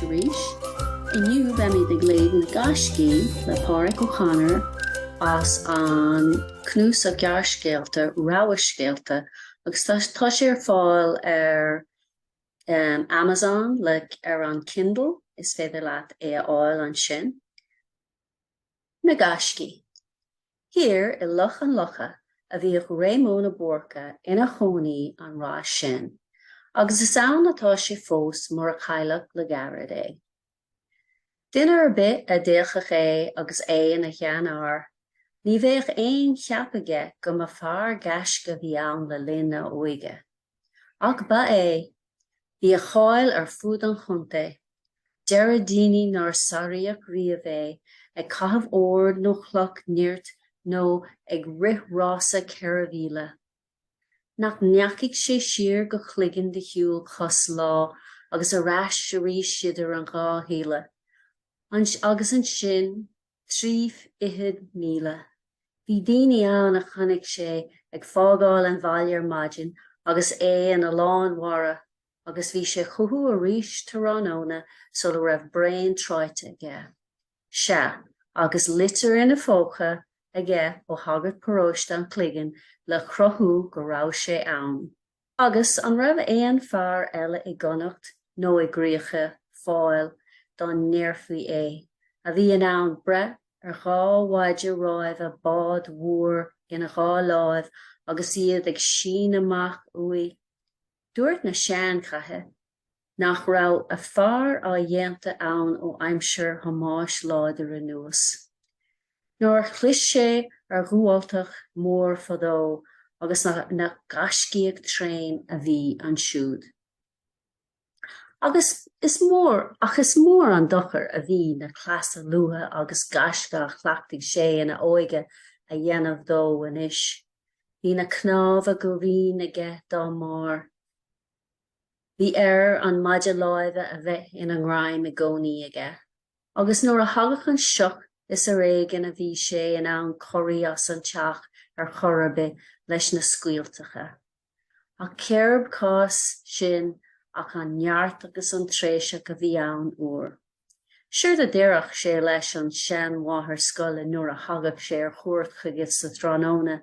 arís. Inniu beimid ag léamh Na Gaiscí le Pádhraic Ó Conaire as an cnuasach gearrscéalta Rogha Scéalta agus tá sé ar fáil ar Amazon le ar an Kindle, is féidir leat é a fháil ansin. Na Gaiscí. Thiar i Loch an Locha a bhíodh Réamonn Ó Búrca ina chónaí an rath sin, agus is ann atá sé fós mura cailleadh le gairid é. Duine ar bith a d'fhéachfadh é agus é ina sheanfhear, ní bheadh aon cheap aige go mba fear gaisce a bhí ann le linn a óige. Ach ba é. Bhí a cháil ar fud an chontae. Deireadh daoine nár sáraíodh riamh é ag caitheamh ord nó cloch nirt nó ag rith rása 4 mhíle. Nach ndeachaigh sé siar go Cloigeann de shiúl cos lá agus ar ais arís idir an dhá thaoille, agus ansin 40 míle. Bhí daoine ann a chonaic sé ag fágáil an bhaile ar maidin agus é ina lán mhara agus bhí sé chucu arís tráthnóna sula raibh braon tráite aige. Sea, agus litir ina phóca aige ó shagart paróiste an Chloiginn le cruthú go raibh sé ann. Agus an raibh aon fear eile i gConnacht nó i gcríocha Fáil, dá ndéarfaí é, a bhí in ann breith ar dhá mhaide ráimhe bád mhór ina dhá láimh agus iad ag síneadh amach uaidh? Dúirt na seanchaithe nach raibh a fear á dhéanta ann ó aimsir Thomáis Láidir anuas. Nár chlis sé ar Dhubhaltach mór fadó agus nach gaiscíoch tréan a bhí ansiúd. Agus is mór, ach is mór an dochar a bhí na cleasa luatha agus gaisce a chleachtaigh sé ina óige a dhéanamh dó anois. Bhí na cnámha go righin aige dá mbarr. Bhí air an maide láimhe a bheith ina ngreim i gcónaí aige, agus nuair a thagadh an sioc is ar éigean a bhí sé in ann corraí as an teach ar chor ar bith leis na scoilteacha. Ach cérb cás sin ach an neart agus an tréiseach a bhí ann uair. Séard a déarfadh sé leis an seanmháthair scoile nuair a thagadh sé ar chuairt chuige sa tráthnóna,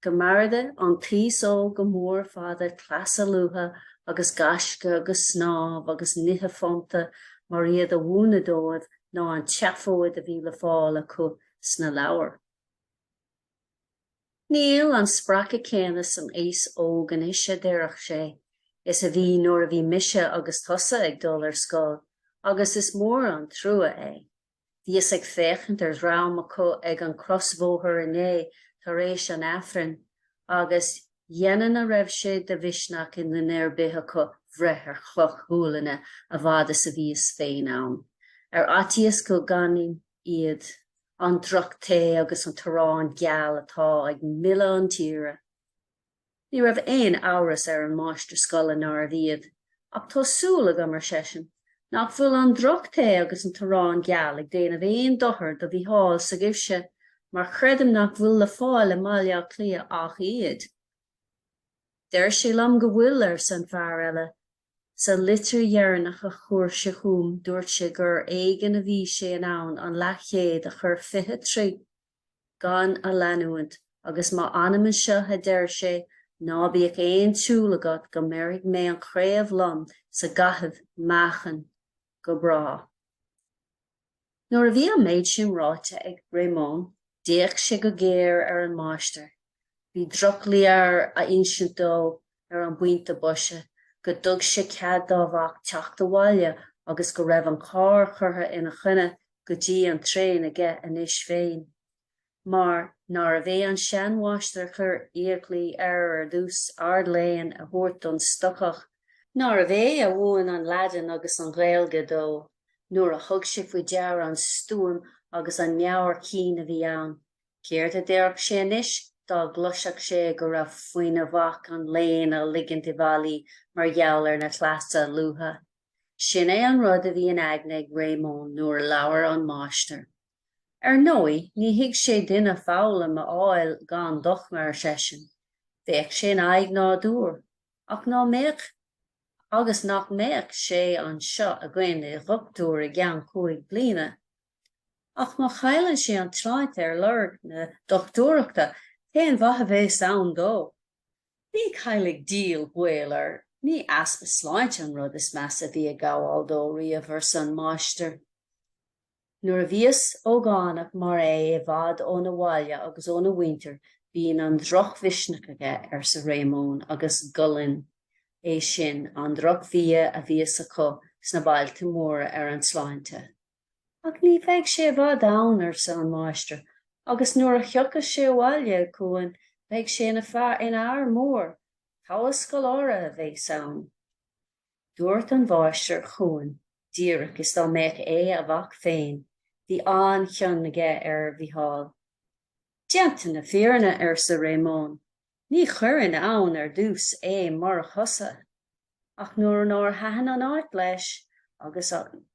go mb'fhearrde an t-aos óg go mór fada cleasa luatha agus gaisce agus snámh agus nithe fónta mar iad a mhúineadh dóibh ná an tseafóid a bhí le fáil acu sna leabhair. Níl an spreacadh céanna san aos óg anois, a déarfadh sé, is a bhí nuair a bhí mise agus tusa ag dul ar scoil, agus is mór an trua é. Bhíos ag féachaint ar dhream acu ag an crosbhóthar inné tar éis an Aifrinn, agus dhéanfainn a raibh sé de mhisneach i nduine ar bith acu bhreith ar chloch ghualainne a bhfad is a bhíos féin ann, ar fhaitíos go gcanfainn iad, an droch-tae agus an t-arán geal atá ag milleadh an tíre. Ní raibh aon amhras ar an máistir scoile nárbh iad, ach tá súil agam, ar seisean, nach bhfuil an droch-tae agus an t-arán geal ag déanamh aon dochair do Mhícheál s'agaibhse, mar creidim nach bhfuil le fáil i mBaile Átha Cliath ach iad. Deir sé liom go bhfuil, arsa an fear eile, Sa litir dheireanach a chuir sé chugam dúirt sé gur ar éigean a bhí sé in ann an leathchéad a chur 20 troigh gan a leanúint agus m'anam anseo a deir sé ná bíodh aon tsúil agat go mbéarfaidh mé an chraobh liom sa gcaitheamh meáchain go bráth. Nuair a bhí an méid sin ráite ag Réamonn d'fhéach sé go géar ar an máistir. Bhí drochshlí air a insint dó ar an bpointe boise go dtug sé cead dá mhac teacht abhaile agus go raibh an carr curtha ina choinne go dtí an traein aige anois féin. Mar nárbh é an seanmháistir a chuir fhiacail air ar dtús ard-léann a thabhairt don stocach, nárbh é a mhúin an Laidin agus an Ghaeilge dó, nuair a thug sé faoi deara an stuaim agus an meabhair chinn a bhí ann, céard a déarfadh sé anois dá gcloisfeadh sé go raibh faoina mhac an léann a ligint i bhfaillí mar gheall ar na cleasa luatha? Sin é an rud a bhí in aigne ag Réamonn nuair a labhair an máistir. Ar ndóigh, ní thig sé duine foghlaim a fháil gan dochma, ar seisean. Bheadh sé in aghaidh nádúir. Ach ná mbeadh? Agus nach mbeadh sé anseo againn ina dhochtúir i gceann chúig bliana? Ach má chailleann sé an tsláinte ar lorg na dochtúireachta, cén mhaith a bheas ann dó? Ní caillfidh diabhal baol air, ní easpa sláinte an rud is measa a bhí ag gabháil dó riamh, arsa an máistir. Nuair a bhíos ógánach mar é i bhfad óna bhaile agus óna mhuintir bíonn an drochmhisneach aige, arsa Réamonn, agus goilleann é sin, an drochbhia a bhíos acu sna bailte móra ar an tsláinte. Ach ní bheidh sé i bhfad ann, arsa an máistir, agus nuair a thiocfas sé abhaile chugainn beidh sé ina fhear mór, togha scoláire a bheas ann. Dúirt an mháistir chugainn díreach is dá mbeadh é a mhac féin, bhí an-chion aige ar Mhícheál. Déanta na fírinne, arsa Réamonn, ní chuirfinn ann ar dtús é murach thusa. Ach nuair nár thaitin an áit leis, agus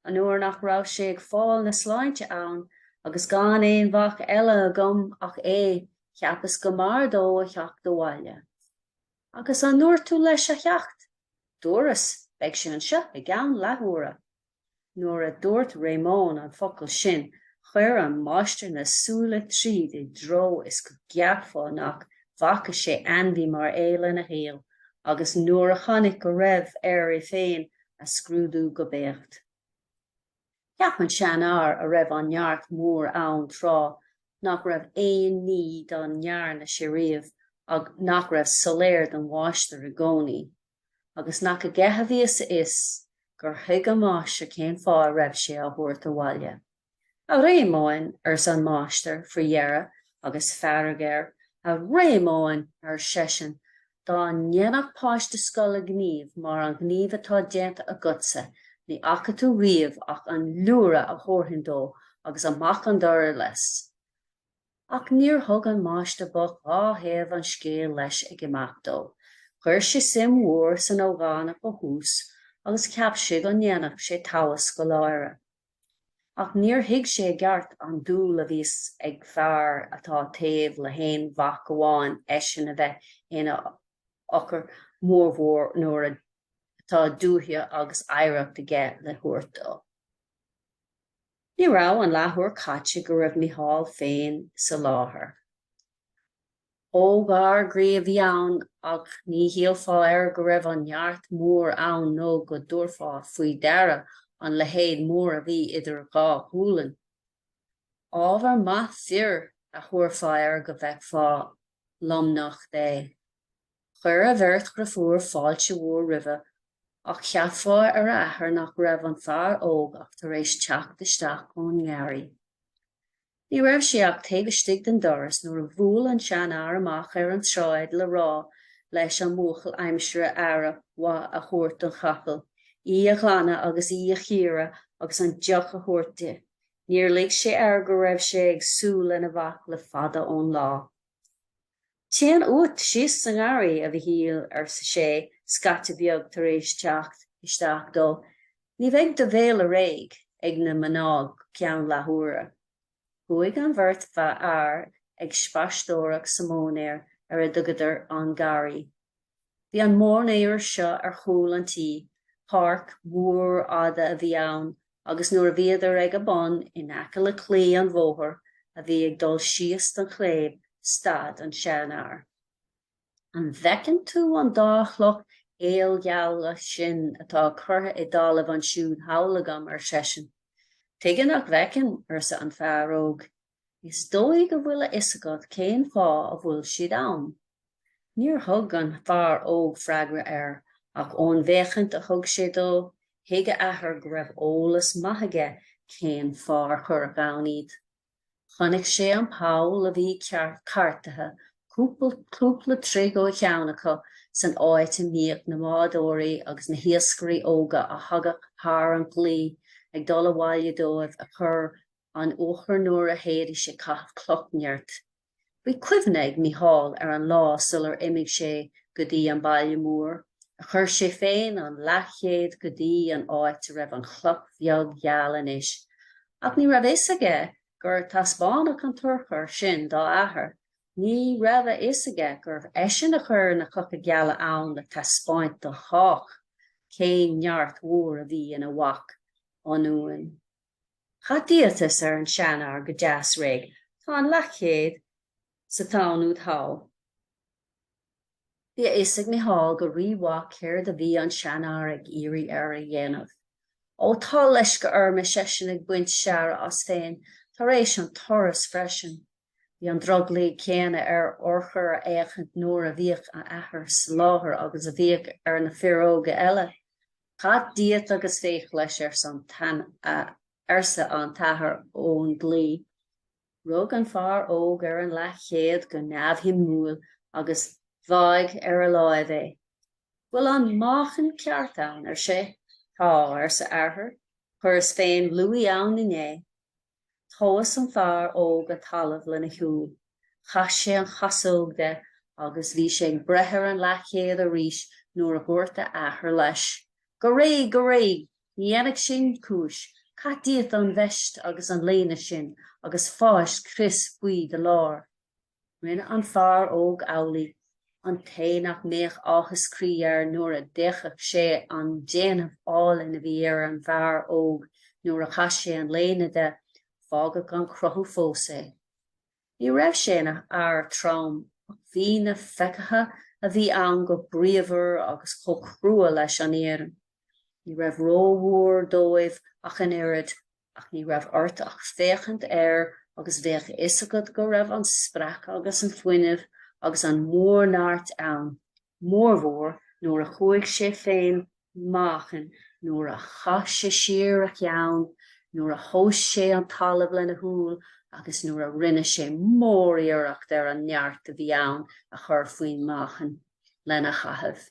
nuair nach raibh sé ag fáil na sláinte ann, agus gan aon mhac eile agam ach é, cheapas go mb'fhearr dó a theacht abhaile. Agus an ndúirt tú leis a theacht? Dúras, beidh sé anseo i gceann leathuaire. Nuair a dúirt Réamonn an focal sin, chuir an máistir na súile tríd i dtreo is go gceapfá nach bhfaca sé ainmhí mar é lena shaol, agus nuair a chonaic go raibh air é féin a scrúdú go beacht. Cheap an seanfhear, a raibh an neart mór ann tráth, nach raibh aon ní dá ndearna sé riamh ach nach raibh soiléir don mháistir i gcónaí, agus nach aige a bhíos a fhios gur thuig an máistir cén fáth a raibh sé á thabhairt abhaile. A Réamoinn, arsa an máistir faoi dheireadh agus fearg air, a Réamoinn, ar seisean, Dá ndéanfadh páiste scoile gníomh mar an ghníomh atá déanta agatsa, ní fhaca tú riamh ach an liúradh a thabharfainn dó agus amach an doras leis. Ach níor thug an máistir bocht dhá thaobh an scéil leis ag imeacht dó. Chuir sé suim mhór san ógánach ó thús agus cheap sé go ndéanfadh sé togha scoláire. Ach níor thuig sé i gceart an dúil a bhíos ag fear atá taobh le haon mhac amháin eisean a bheith ina fhochair, mórmhór nuair atá dúiche agus oidhreacht aige le thabhairt dó. Ní raibh an leathuair caite go raibh Mícheál féin sa láthair. Ógfhear groí a bhí ann ach ní shílfeá air go raibh an neart mór ann nó go dtabharfá faoi deara an leithead mór a bhí idir a dhá ghualainn. Ábhar maith fir a thabharfá air go bhfeicfeá lomnocht é. Chuir a bheirt dhriofúr fáilte mhór roimhe ach cheapfá ar a athair nach raibh an fear óg ach tar éis teacht isteach ón ngarraí. Ní raibh sé ach taobh istigh den doras nuair a bhuail an seanfhear amach ar an tsráid le rá leis an mbuachaill aimsire aire mhaith a thabhairt don chapall, í a ghlanadh agus í a chíoradh agus an deoch a thabhairt di. Níor lig sé air go raibh sé ag súil lena mhac le fada ón lá. Téann uait síos sa ngarraí, a Mhichíl, arsa sé, scaite beag tar éis teacht isteach dó. Ní bheidh do bhéala réidh ag na mná go ceann leathuaire. Chuaigh an bheirt fhear ag spaisteoireacht sa móinéar ar a dtugadar an garraí. Bhí an móinéar seo ar chúl an tí, páirc mhór fhada a bhí ann agus nuair a bhíodar ag a bun in aice le claí an bhóthair a bhí ag dul síos don chléibh, stad an seanfhear. An bhfeiceann tú an dá chloch aolgheala sin atá curtha i dtalamh ansiúd thall agam, ar seisean. Tuige nach bhfeiceann, arsa an fear óg. Is dóigh go bhfuil a fhios agat cén fáth a bhfuil siad ann. Níor thug an fear óg freagra air, ach ón bhféachaint a thug sé dó, thuig a athair go raibh eolas maith aige cén fáth ar cuireadh ann iad. Chonaic sé an poll a bhí cartaithe cúpla troigh ó cheann acu san áit a mbíodh na bádóirí agus na hiascairí óga a thagadh thar an gclaí ag dul abhaile dóibh ag cur an urchair nuair a théidís ag caitheamh cloch nirt. Bhí cuimhne ag Mícheál ar an lá sular imigh sé go dtí an baile mór, a chuir sé féin an leathchéad go dtí an áit a raibh an chloch bheag gheal anois, ach ní raibh fhios aige gur taispeánadh an t-urchar sin dá athair, ní raibh a fhios aige gurbh eisean a chuir na clocha geala ann le taispeáint do chách. Cén neart mhór a bhí ina mhac ionúin. Caith díot, arsa an seanfhear go deas réidh, tá an leathchéad sa tonn úd thall. Bhí a fhios ag Micheál go rí-mhaith céard a bhí an seanfhear ag iarraidh air a dhéanamh. Ó, tá leisce orm, ar seisean ag baint searradh as féin, tar éis an turas freisin. Bhí an drogall céanna ar urchar a fhéachaint nuair a bhíodh a athair sa láthair agus a bhíodh ar na fir óga eile. Caith díot agus féach leis, arsa an t-athair ón gclaí. Rug an fear óg ar an leathchéad go neamhshuimiúil agus bháigh ar a láimh é. Bhfuil an meáchan ceart ann? ar sé. Tá, arsa a athair. Chuireas féin luaith ann inné. Thomhas an fear óg an talamh lena shúil. Chaith sé an chasóg de agus bhí sé ag breith ar an leathchéad arís nuair a dhúirt a athair leis, Go réidh, go réidh! Ní dhéanfaidh sin cúis. Caith díot an veist agus an léine sin agus fáisc crios buí do lár. Rinne an fear óg amhlaidh. An té nach mbeadh áthas croí air nuair a d'fhéachfadh sé an déanamh álainn a bhí ar an bhfear óg nuair a chaith sé an léine de, fágadh gan croitheadh fós é. Ní raibh sé ina fhear trom, ach bhí na feicthe a bhí ann go bríomhar agus chomh crua leis an iarann. Ní raibh rómhór dóibh ach an oiread, ach ní raibh ort ach féachaint air agus bheadh a fhios agat go raibh an spreacadh agus an fuinneamh agus an mhórneart ann, mórmhór nuair a chuaigh sé fén meáchan, nuair a chaith sé siar a cheann, nuair a thomhais sé an talamh lena shúil agus nuair a rinne sé móriarracht ar an neart a bhí ann a chur faoin meáchan lena chaitheamh.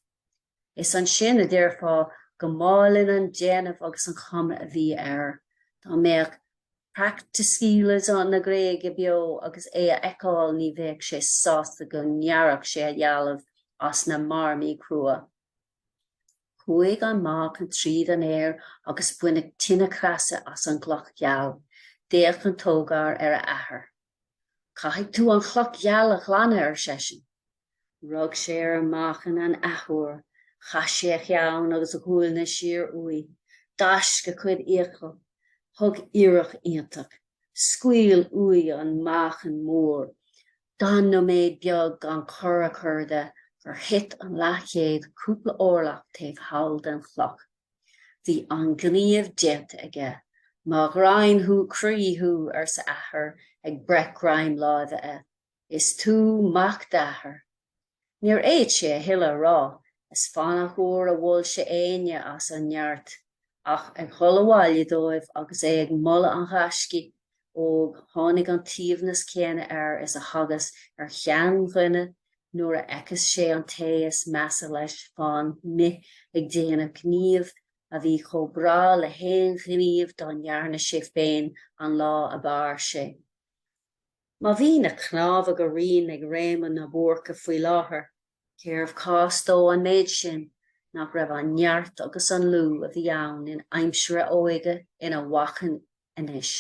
Is ansin a déarfá go mb'álainn an déanamh agus an chuma a bhí air. Dá mbeadh Practesilaus na Gréige beo agus é a fheiceáil ní bheadh sé sásta go ngearrfadh sé a dhealbh as na marmaí crua. Chuaigh an meáchan tríd an aer agus baineadh tine chreasa as an gcloch gheal. D'fhéach an t-ógfhear ar a athair. Caithfidh tú an chloch gheal a ghlanadh, ar seisean. Rug sé ar an meáchan an athuair, chaith sé a cheann agus a ghuailne siar uaidh, d'fháisc a chuid fiacal, thug iarracht iontach, scaoil uaidh an meáchan mór. D'fhan nóiméad beag gan cor a chur de gur thit an leathchéad cúpla orlach taobh thall den chloch. Bhí an gníomh déanta aige. Mo ghraidhin thú croí thú, arsa a athair ag breith greim láimhe air. Is tú mac d'athar. Níor fhéad sé a thuilleadh a rá, is fánach uair a mhol sé éinne as an neart. Ach ag dhul abhaile dóibh agus é ag moladh an ghaiscígh óig tháinig an t-aoibhneas céanna air is a thagas ar sheandhuine nuair a fheiceas sé an té is measa leis fán mbith ag déanamh gníomh a bhí chomh breá le haon ghníomh dá ndearna sé féin an lá ab fhearr sé. Má bhí na cnámha go righin ag Réamonn na Búrca faoi láthair, cérbh chás dó an méid sin nach raibh an neart agus an lú a bhí ann in aimsir a óige ina mheáchan anois?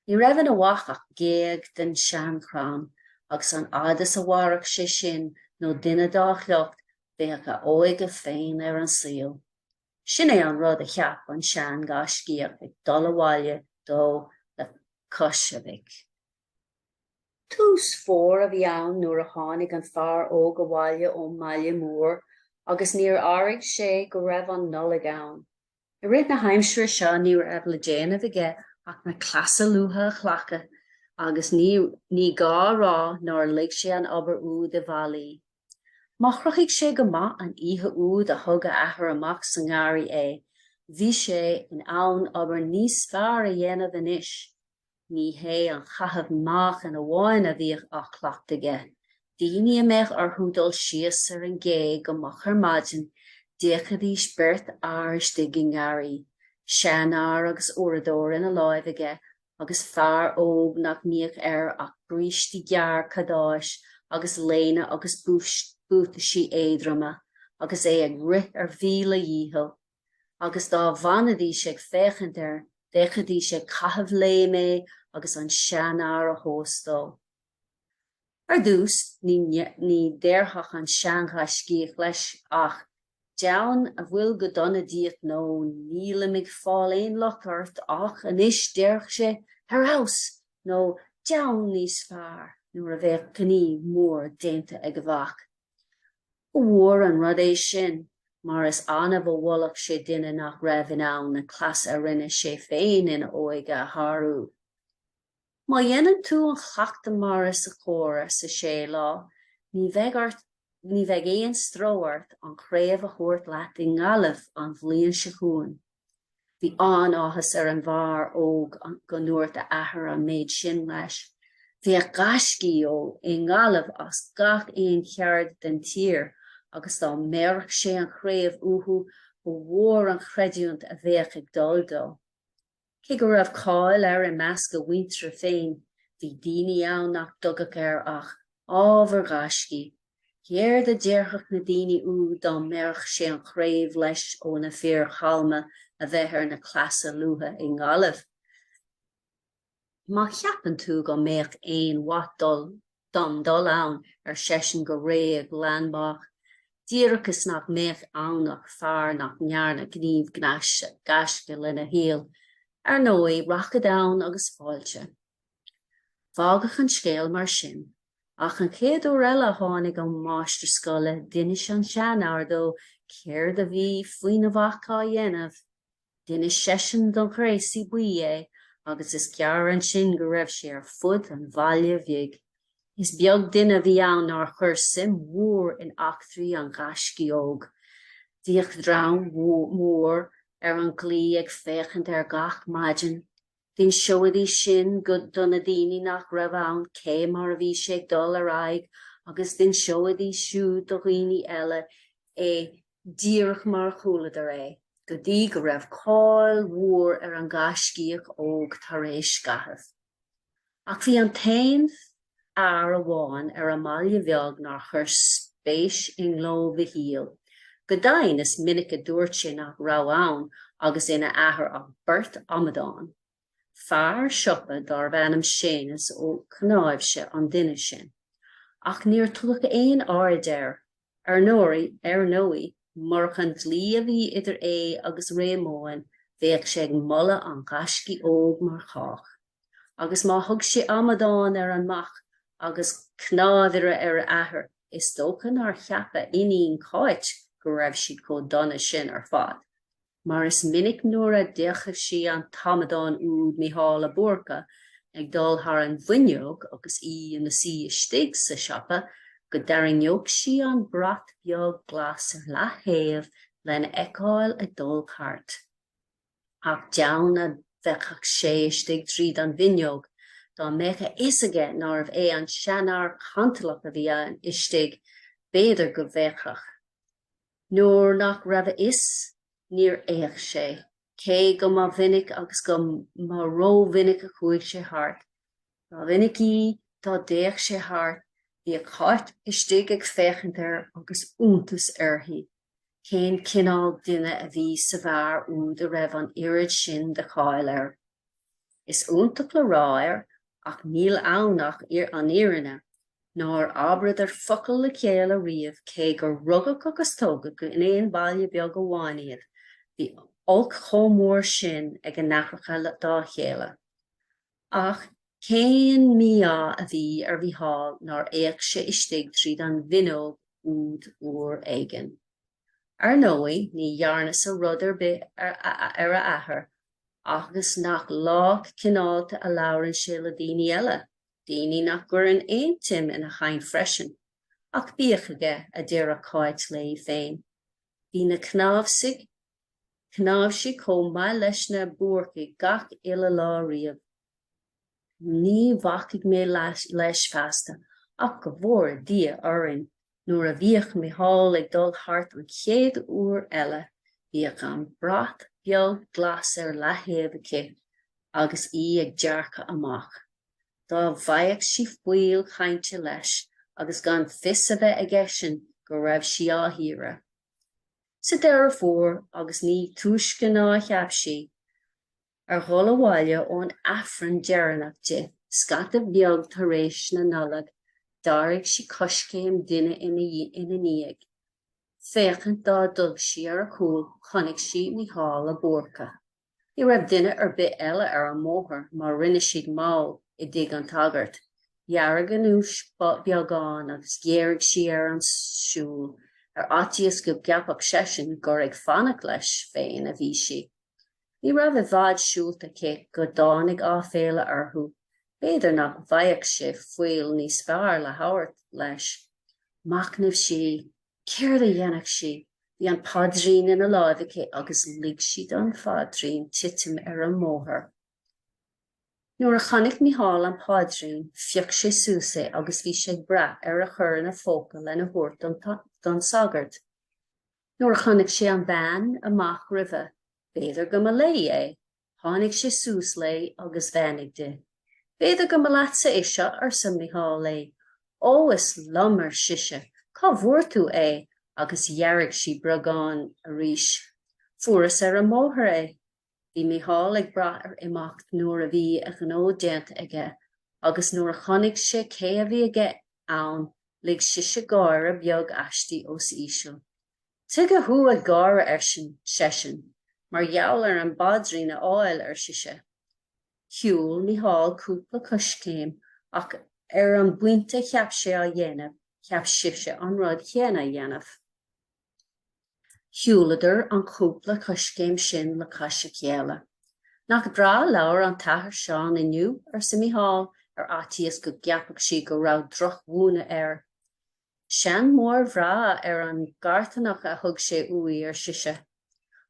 Ní raibh ina mhac ach géag den seanchrann, agus an fhad is a mhairfeadh sé sin nó duine dá shliocht, bheadh a óige féin ar an saol. Sin é an rud a cheap an sean-ghaiscíoch ag dul abhaile dó le cois a mhic. Tús fómhair a bhí ann nuair a tháinig an fear óg abhaile ón mbaile mór agus níor airigh sé go raibh an Nollaig ann. I rith na haimsire seo ní raibh le déanamh aige ach na cleasa luatha a chleachtadh agus ní gá a rá nár lig sé an obair úd i bhfaillí. Má chruthaigh sé go maith an oíche úd a thug a athair amach sa ngarraí é, bhí sé in ann obair níos fearr a dhéanamh anois. Ní hé an caitheamh meáchain amháin a bhíodh á chleachtadh aige. Daoine a mbeadh orthu dul síos ar an gcé go moch ar maidin, d'fhéachaidís beirt fhear istigh i ngarraí, seanfhear agus uaireadóir ina láimh aige agus fear óg nach mbíodh air ach brístí gearr cadáis agus léine agus buataisí éadroma agus é ag rith ar mhíle dhícheall, agus dá bhfanfaidís ag féachaint air, d'fheicfidís ag caitheamh léim é agus an seanfhear á thomhas dó. Ar dtús, ní déarfadh an seanghaiscíoch leis ach. Deamhan a bhfuil go dona díot nó nílim ag fáil aon locht ort ach anois déarfadh sé 'Ar fheabhas! nó 'Deamhan níos fearr! nuair a bheadh gníomh mór déanta ag a mhac. Ba mhór an rud é sin mar is annamh a mholfadh sé duine nach raibh in ann na cleasa a rinne sé féin ina óige a shárú. Má dhéanann tú an cleachtadh mar is cóir, arsa sé lá, ní bheidh ort, ní bheidh aon stró ort an chraobh a thabhairt leat i nGaillimh an bhliain seo chugainn. Bhí an-áthas ar an bhfear óg go ndúirt a athair an méid sin leis. Bheadh gaiscígh i nGaillimh as gach aon cheard den tír agus dá mbéarfadh sé an chraobh uathu ba mhór an chreidiúint a bheadh ag dul dó. Cé go raibh cáil air i measc a mhuintire féin, bhí daoine ann nach dtugadh air ach ábhar gaiscígh. Céard a déarfadh na daoine úd dá mbéarfadh sé an chraobh leis ó na fir chalma a bheadh ar na cleasa luatha i nGaillimh? Má cheapann tú go mbeadh aon mhaith dul dom dul ann, ar seisean go réidh leanbach, díreach is nach mbeadh ann ach fear nach ndearna gníomh gaisce lena shaol. Ar ndóigh, rachad ann agus fáilte. Fágadh an scéal mar sin, ach an chéad uair eile a tháinig an máistir scoile d'inis an seanfhear dó céard a bhí faoina mhac á dhéanamh. D'inis seisean don ghréasaí buí é agus is gearr ansin go raibh sé ar fud an bhaile bhig. Is beag duine a bhí ann nár chuir suim mhór in eachtraí an ghaiscígh óig. Bhíodh dream mór ar an gclaí ag féachaint air gach maidin. D'inseoidís sin do na daoine nach raibh ann cé mar a bhí sé ag dul ar aghaidh agus d'inseoidís siúd do dhaoine eile é díreach mar a chualadar é, go dtí go raibh cáil mhór ar an ghaiscíoch óg tar éis scaithimh. Ach bhí an t-aon fhear amháin ar an mbaile bheag nár chuir spéis i ngnó Mhichíl. Go deimhin, is minic a dúirt sé nach raibh ann agus ina athair ach beirt amadán. Fear siopa dárbh ainm Séamus Ó Cnáimhse an duine sin. Ach níor tugadh aon aird air. Ar ndóigh, ar ndóigh, murach an dlí a bhí idir é agus Réamonn bheadh sé ag moladh an ghaiscígh óig mar chách. Agus má thug sé amadán ar an mac agus cnáimhire ar a athair, is dócha nár cheap a iníon Cáit go raibh siad chomh dona sin ar fad, mar is minic nuair a d'fheicfeadh sí an t-amadán úd Mícheál a' Búrca ag dul thar an bhfuinneog agus í ina suí istigh sa siopa go dtarraingeodh sí an brat beag glas ar leaththaobh lena fheiceáil ag dul thart. Ach deamhan a bhfeicfeadh sé istigh tríd an bhfuinneog dá mbeadh a fhios aige nárbh é an seanfhear cantalach a bhí istigh, b'fhéidir go bhféachfadh. Nuair nach raibh a fhios, níor fhéach sé, cé go mba mhinic agus go mba rómhinic a chuaigh sé thart. Dá mhinicí dá dtéadh sé thart, bhíodh Cáit istigh ag féachaint air agus iontas uirthi. Cén cineál duine a bhí sa bhfear úd a raibh an oiread sin de cháil air? Is iontach le rá é, ach níl ann ach an fhírinne, nár abradar focal le chéile riamh cé gur rugadh agus tógadh in aon bhaile beag amháin iad, bhí olc chomh mór sin ag a n-aithreacha dá chéile. Ach cén mí-ádh a bhí ar Mhícheál nár fhéach sé istigh tríd an bhfuinneog úd uair éigin? Ar ndóigh, ní dhearna-sa rud ar bith ar a athair, agus nach lách cineálta a labhrann sé le daoine eile, daoine nach gcuireann aon tsuim ina chaint freisin. Ach bíodh aige, a deireadh Cáit léi féin. Bhí na cnáimhsigh Cnáimhsigh chomh maith leis na Búrcaigh gach uile lá riamh. Ní bhacfaidh mé leis feasta, ach go bhfóire Dia orainn, nuair a bhíodh Micheál ag dul thart an chéad uair eile, bhíodh an brat beag glas ar leaththaobh aici agus í ag dearcadh amach. Dá bhfaigheadh sí fuíoll chainte leis agus gan fios a bheith aigesean go raibh sí á hiarraidh. Sa deireadh fuair, agus ní túisce ná a cheap sí, ar dhul abhaile ón Aifreann deireanach di, scata beag tar éis na Nollag, d'airigh sí coiscéim duine ina ndiaidh. Féachaint dá dtug sí ar a cúl chonaic sí Mícheál a Búrca. Ní raibh duine ar bith eile ar an mbóthar mar rinne siad mall i dtigh an tsagairt. Dhearg anuas beagán agus ghéaraigh sí ar an siúl, ar fhaitíos go gceapfadh seisean gur ag fanacht leis féin a bhí sí. Ní raibh i bhfad siúlta aici go dtáinig áiféala uirthi, b'fhéidir nach bhfaigheadh sé fuil níos fearr le thabhairt leis. Mhachnaimh sí Céard a dhéanfadh sí? Bhí an paidrín ina láimh aici agus lig sí don phaidrín titim ar an mbóthar. Nuair a chonaic Mícheál an paidrín, phioc sé suas é agus bhí sé ag brath ar a chur ina phóca lena thabhairt don sagart. Nuair a chonaic sé an bhean amach roimhe, b'fhéidir go mba léi é, Tháinig sé suas léi agus bheannaigh di. B'fhéidir go mba leatsa é seo, arsa Mícheál léi. Ó, is liom, ar sise, cá bhfuair tú é? agus dhearg sí beagán arís. Fuaireas ar an mbóthar é. Bhí Mícheál ag brath ar imeacht nuair a bhí a ghnó déanta aige, agus nuair a chonaic sé cé a bhí aige ann, lig sise gáire beag aisti os íseal. Tuige thú ag gáire ar seisean. Mar gheall ar an bpaidrín a fháil, ar sise. Shiúil Mícheál cúpla coiscéim ach ar an bpointe a cheap sé á dhéanamh, cheap sise an rud chéanna a dhéanamh. Shiúladar an cúpla coiscéim sin le cois a chéile. Nach breá a labhair an tAthair Seán inniu, arsa Mícheál, ar fhaitíos go gceapfadh sí go raibh drochmhúineadh air. Seanmóir bhreá ar an gcarthanach a thug sé uaidh, ar sise.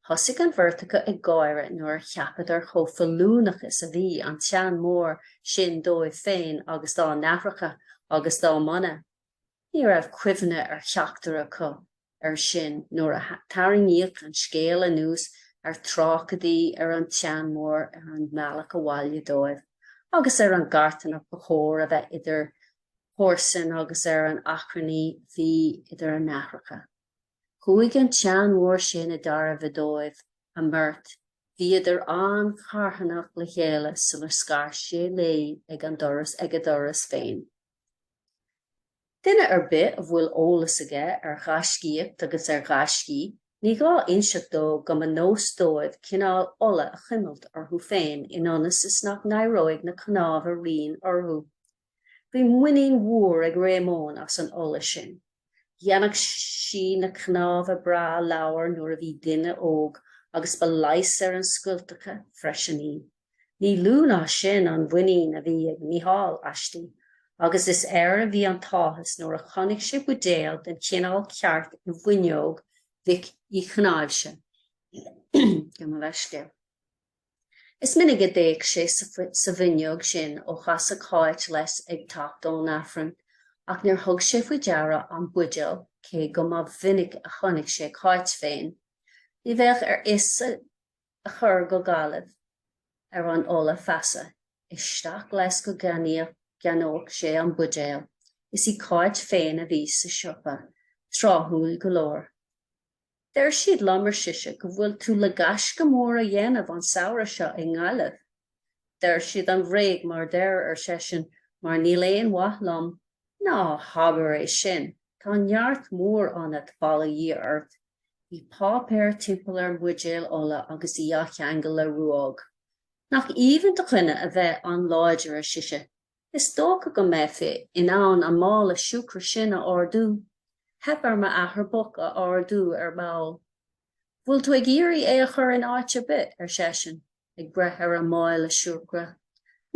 Thosaigh an bheirt acu ag gáire nuair a cheapadar chomh feiliúnach is a bhí an tseanmóir sin dóibh féin agus dá n-aithreacha agus dá mbunadh. Ní raibh cuimhne ar cheachtar acu air sin nuair a tarraingíodh an scéal anuas ar thráchtaidí ar an tseanmóir ar an mbealach abhaile dóibh, agus ar an gcarthanach ba chóir a bheith idir chomharsain agus ar an achrannaí bhí idir a n-aithreacha. Chuaigh an tseanmóir sin i dtairbhe dóibh a mbeirt, bhíodar an-charthanach le chéile sular scar sé léi ag an doras ag a doras féin. Duine ar bith a bhfuil eolas aige ar ghaiscíocht agus ar ghaiscí, ní gá inseacht dó go mba nós dóibh cineál ola a chuimilt orthu féin in ionas is nach n-éireoidh na cnámha righin orthu. Bhí muinín mhór ag Réamonn as an ola sin. Dhéanadh sí na cnámha breá leabhar nuair a bhí duine óg agus ba leigheas ar an scoilteacha freisin í. Ní lú ná sin an mhuinín a bhí ag Mícheál aisti agus is air a bhí an t-áthas nuair a chonaic sé buidéal den chineál ceart i bhfuinneog Mhic Uí Chnáimhse. Gabh mo leithscéal. Is minic a d'fhéach sé sa bhfuinneog sin ó chasadh Cáit leis ag teacht ón Aifreann, ach níor thug sé faoi deara an buidéal cé go mba mhinic a chonaic sé Cáit féin. Ní bheadh air fios a chur go Gaillimh ar an ola feasa. Isteach leis go gceannódh sé an buidéal. Is í Cáit féin a bhí sa siopa, tráthúil go leor. Deir siad liom, ar sise, go bhfuil tú le gaisce mór a dhéanamh an samhradh seo i nGaillimh. Deir siad an bhréag mar deir, ar seisean, mar níl aon mhaith liom. Ná habair é sin, tá neart mór ionat, bail ó Dhia ort. Bhí páipéar timpeall ar an mbuidéal ola agus í á cheangal le ruóg. Nach aoibhinn do dhuine a bheith an-láidir, ar sise. Is dócha go mbeifeá in ann an mála siúcra sin a ardú. Theip ar m'athair bocht a ardú ar ball. Bhfuil tú ag iarraidh é a chur in áit ar bith? ar seisean, ag breith ar an mála siúcra.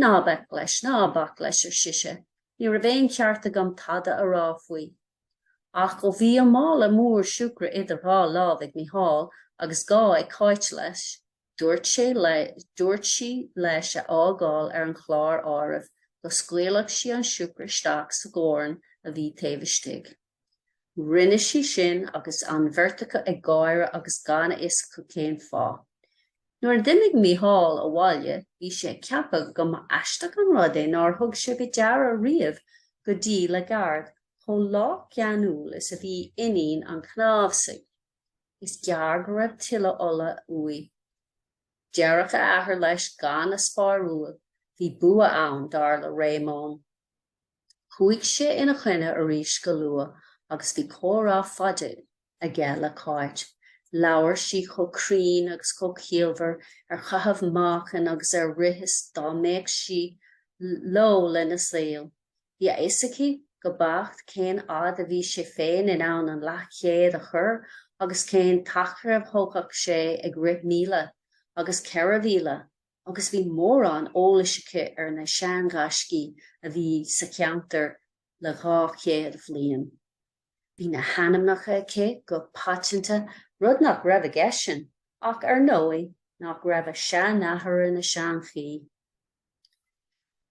Ná bac leis, ná bac leis, ar sise, ní raibh aon cheart agam tada a rá faoi. Ach ó bhí an mála mór siúcra idir dhá lámh ag Mícheál agus gá ag Cáit leis, Dúirt sé dúirt sí leis a fhágáil ar an chlár áirimh go scaoilfeadh sí an siúcra isteach sa dhorn a bhí taobh istigh. Rinne sí sin agus an bheirt acu ag gáire agus gan a fhios acu cén fáth. Nuair a d'imigh Mícheál abhaile bhí sé ag ceapadh go mba aisteach an rud é nár thug sé faoi deara riamh go dtí le gairid chomh lách geanúil is a bhí iníon an chnáimhsigh. Is gearr go raibh tuilleadh ola uaidh. Déarfadh a athair leis gan a spárúil, bhí bua ann, dar le Réamonn. Chuaigh sé ina choinne arís go luath agus bhí comhrá fada. aige le Cáit. Labhair sí chomh cruinn agus chomh ciallmhar ar chaitheamh meáchain agus ar rith is dá mbeadh sí leo lena saol. Bhí a fhios aici go beacht cén fhad a bhí sé féin in ann an leathchéad a chur agus cén t-achar a thógfadh sé ag rith 1,000 agus 4,000 agus bhí mórán eolais aici ar na seanghaiscí a bhí sa cheantar le 200 bhliain. Bhí na hainmneacha aici go paiteanta, rud nach raibh aigesean, ach ar ndóigh nach raibh a seanathair ina sheanchaí.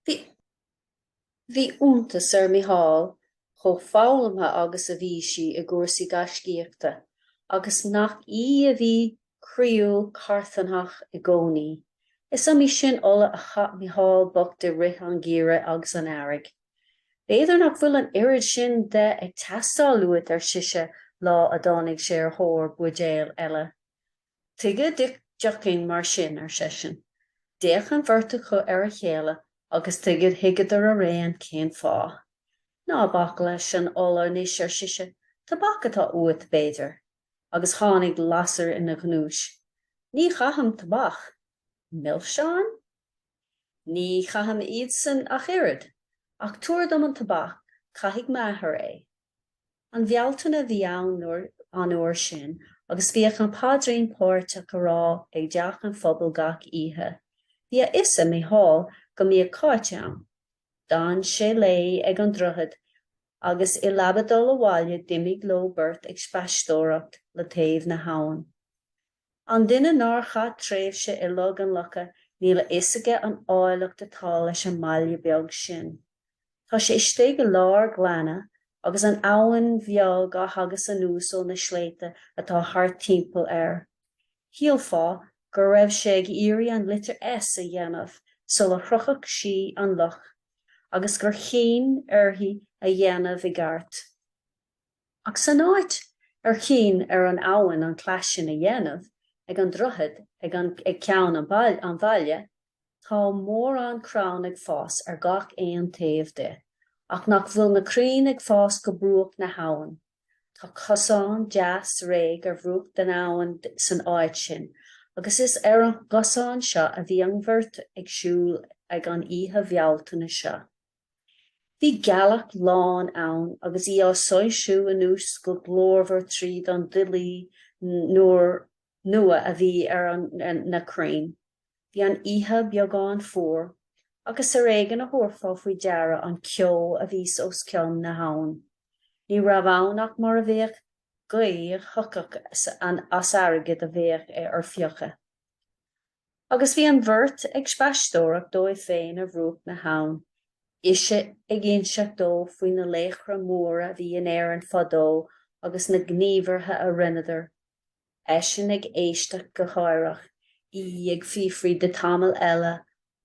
Bhí. Bhí iontas ar Mhícheál chomh foghlamtha agus a bhí sí i gcúrsaí gaiscíochta, agus nach í a bhí croíúil carthanach i gcónaí. Is iomaí sin ola a chaith Mícheál bocht i rith an gheimhridh agus an earraigh. B'fhéidir nach bhfuil an oiread sin de ag teastáil uait, ar sise lá a dtáinig sé ar thóir buidéil eile. Tuige duit deochín mar sin, ar seisean. D'fhéach an bheirt acu ar a chéile agus thuigeadar araon cén fáth. Ná bac leis an ola anois, ar sise, tobac atá uait, b'fhéidir? Agus tháinig lasair ina ghnúis. Ní chaithim tobac. Milseáin? Ní chaithim iadsan ach oiread. Ach tabhair dom an tobac, caithfidh m'athair é. An Bhealtaine a bhí ann an uair sin agus bhíodh an paidrín páirteach á rá i dteach an phobail gach oíche. Bhí a fhios ag Mícheál go mbíodh Cáit ann. D'fhan sé léi ag an droichead agus i leaba dul abhaile d'imigh leo beirt ag spaisteoireacht le taobh na habhann. An duine nár chaith tréimhse i Log an Locha níl a fhios aige an áilleacht atá leis an mbaile beag sin. Tá sé istigh i lár gleanna agus an abhainn bheag a thagas anuas ó na sléibhte atá thart timpeall air. Shílfeá go raibh sé ag iarraidh an litir S a dhéanamh sula shroichfeadh sí an loch, agus gur chinn uirthi a dhéanamh i gceart. Ach san áit ar chinn ar an abhainn an cleas sin a dhéanamh, ag an droichead ag an ag ceann an bhaile, tá mórán crann ag fás ar gach aon taobh di, ach nach bhfuil na crainn ag fás go bruach na habhann. Tá cosán deas réidh ar bhruach den abhainn san áit sin, agus is ar an gcosán seo a bhí an bheirt ag siúl ag an oíche Bhealtaine seo. Bhí gealach lán ann agus í á soilsiú anuas go glórmhar tríd an duillí nua a bhí ar na crainn. Bhí an oíche beagán fuar, ach is ar éigean a thabharfá faoi deara an ceo a bhí os cionn na habhann. Ní raibh ann ach mar a bheadh gaoth a thiocfadh as airgead a bheadh ar fiuchadh. Agus bhí an bheirt ag spaisteoireacht dóibh féin ar bhruach na habhann, ise ag inseacht dó faoi na laochra móra a bhí in Éirinn fadó agus na gníomhartha a rinneadar, eisean ag éisteacht go haireach, í ag fiafraí de tamall eile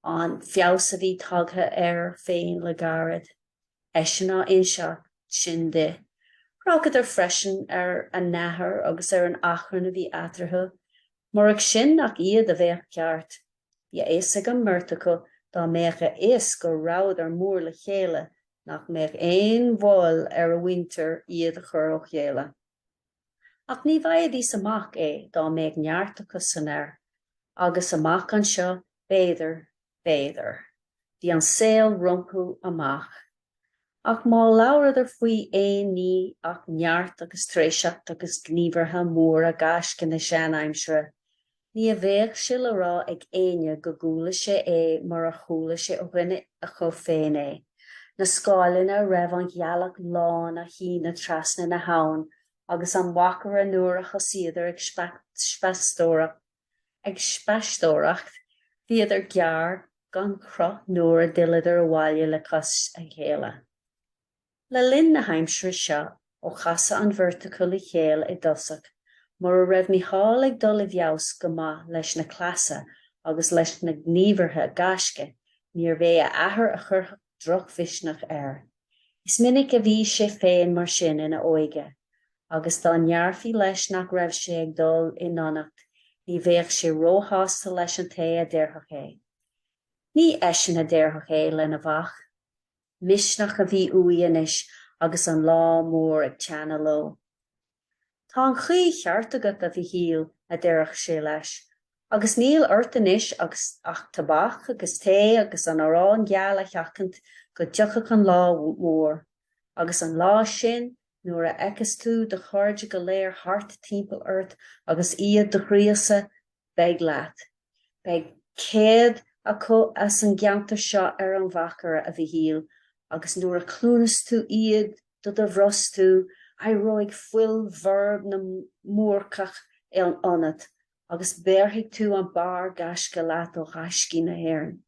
an feabhas a bhí tagtha air féin le gairid. Eisean á inseacht sin di. Thráchtadar freisin ar a n-athair agus ar an achrann a bhí eatarthu. Murach sin nach iad a bheadh ceart. Bhí a fhios ag an mbeirt acu dá mbeadh a fhios go rabhadar mór le chéile nach mbeadh aon mhoill ar a mhuintir iad a chur ó chéile. Ach ní bhfaighidís amach é dá mbeadh neart acu san air. Agus amach anseo, b'fhéidir, b'fhéidir. Bhí an saol rompu amach. Ach má labhradar faoi aon ní ach neart agus tréiseacht agus gníomhartha móra gaisce na seanaimsire, ní bheadh sé le rá ag éinne go gcuala sé é murar chuala sé ó dhuine acu féin é. Na scáileanna a raibh an ghealach lán á shíneadh trasna na habhann agus an mhachaire nuair a thosaíodar ag spaisteoireacht Ag spaisteoireacht, bhíodar gearr gan chruth nuair a d'fhilleadar abhaile le cois a chéile. Le linn na haimsire seo, ó casadh an bheirt acu le chéile i dtosach, mura raibh Mícheál ag dul i bhfeabhas go maith leis na cleasa agus leis na gníomhartha gaisce, níorbh é a athair a chuirfeadh drochmhisneach air. Is minic a bhí sé féin mar sin ina óige, agus dá ndéarfaí leis nach raibh sé ag dul i ndonacht ní bheadh sé róshásta leis an té a déarfadh é. Ní eisean a déarfadh é lena mhac. Misneach a bhí uaidh anois agus an lá mór ag teannadh leo. Tá an chaoi cheart agat, a Mhichíl, a déarfadh sé leis, agus níl ort anois ach tobac agus tae agus an arán geal a sheachaint go dtiocfadh an lá mór. Agus an lá sin, nuair a fheiceas tú do chairde go léir thart timpeall ort agus iad do ghríosadh, beidh leat. Beidh 100 acu as an gceantar seo ar an mhachaire, a Mhichíl, agus nuair a chluineas tú iad do do bhrostú, éireoidh fuil bhorb na mBúrcach ionat, agus béarfaidh tú an barr gaisce leat ó ghaiscí na hÉireann.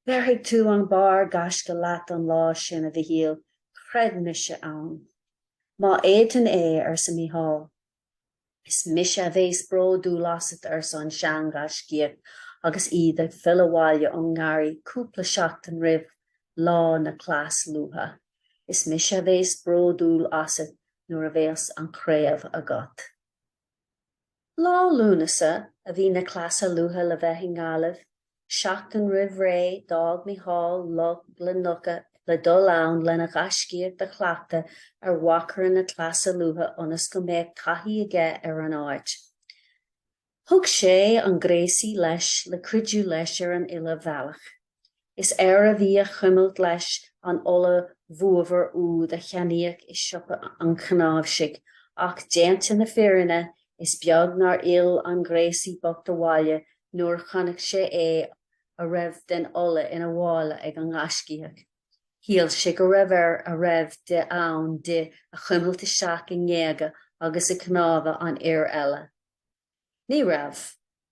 Béarfaidh tú an barr gaisce leat an lá sin, a Mhichíl, creid mise ann. Má fhéadfainn é, arsa Mícheál. Is mise a bhéas bródúil asat, arsa an seanghaiscíoch agus iad ag filleadh abhaile ón ngarraí cúpla seachtain roimh lá na gcleas luath. Is mise a bhéas bródúil asat nuair a bhéas an chraobh agat. Lá Lúnasa a bhí na cleasa luatha le bheith i nGaillimh Seachtain roimh ré, d'fhág Mícheál Loch na Muice le dul ann lena ghaiscíocht a chleachtadh ar mhachaire na Cleasa Luaithe ionas go mbeadh taithí aige ar an áit. Thug sé an gréasaí leis le cuidiú leis ar an uile bhealach. Is air a bhí a chuimilt leis an ola bhuabhar úd a cheannaíodh i siopa an chnáimhsigh ach, déanta na fírinne, is beag nár fhill an gréasaí bocht abhaile nuair a chonaic sé é a raibh den ola ina mhála ag an ngaiscíoch. Shíl sé go raibh air a raibh de ann di a chuimilt isteach i ngéaga agus i gcnámha an fhir eile. Ní raibh.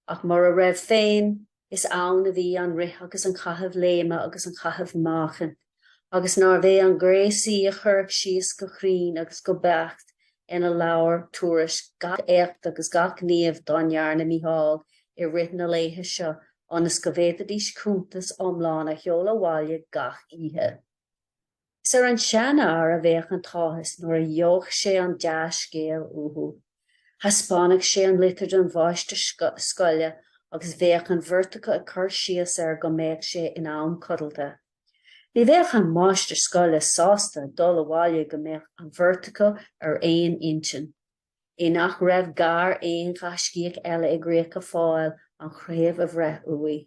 Ach mura raibh féin, is ann a bhí an rith agus an caitheamh léime agus an caitheamh meáchain. Agus nárbh é an gréasaí a chuirfeadh síos go cruinn agus go beacht ina leabhar tuairisc gach éacht agus gach gníomh dá ndearna Mícheál i rith na laetha seo ionas go bhféadfaidís cuntas iomlán a sheoladh abhaile gach oíche. Is ar an seanfhear a bheadh an t-áthas nuair a gheobhadh sé an dea-scéal uathu. Thaispeánfadh sé an litir don mháistir scoile agus bheadh an bheirt acu ag cur síos air go mbeadh sé in am codlata. Ní bheadh an máistir scoile sásta dul abhaile go mbeadh an bheirt acu ar aon intinn. É nach raibh gar aon ghaiscíoch eile i gCríocha Fáil an chraobh a bhreith uaidh.